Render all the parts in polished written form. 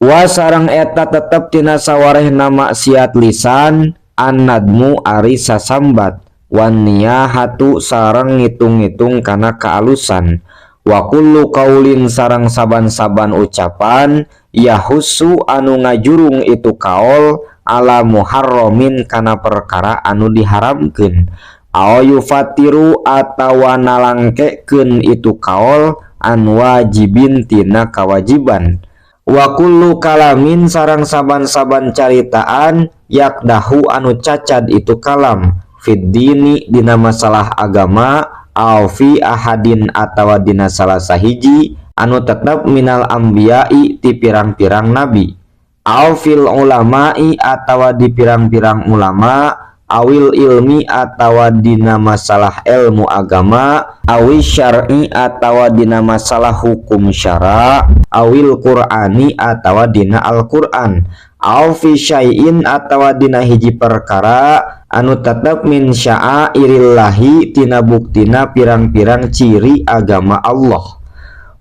Wa sareng eta tetep tina sawarehna maksiat lisan an-nadmu ari sasambat, wan niyahatu sareng ngitung-ngitung kana kaalusan, wa kullu qaulin sareng saban-saban ucapan yahussu anu ngajurung itu kaol ala muharramin kana perkara anu diharamkeun, aw yufatiru atawa nalangkekeun itu kaol an wajibin tina kawajiban, wa kullu kalamin sareng saban-saban caritaan yakdahu anu cacad itu kalam fid dini dina masalah agama, aw fi ahadin atawa dina salah sahiji anu tetep minal anbiya'i ti pirang-pirang nabi, aw fil ulama'i atawa di pirang-pirang ulama, awil ilmi atawa dina masalah ilmu agama, awis syar'i atawa dina masalah hukum syara, awil qur'ani atawa dina Al-Qur'an, aw fi syai'in atawa dina hiji perkara anu tetep min sya'airillahi tina buktina pirang-pirang ciri agama Allah.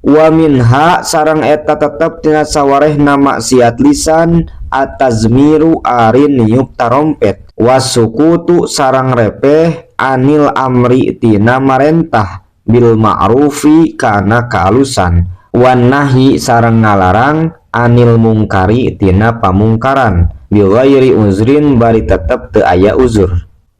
Wa minha sareng eta tetep tina sawarehna maksiat lisan atazmiru ari niup tarompet, wasukutu sareng repeh anil amri tina marentah bil ma'rufi kana kaalusan, wan nahyi sareng ngalarang anil mungkari tina pamungkaran bi ghairi uzrin bari tetep teu aya uzur.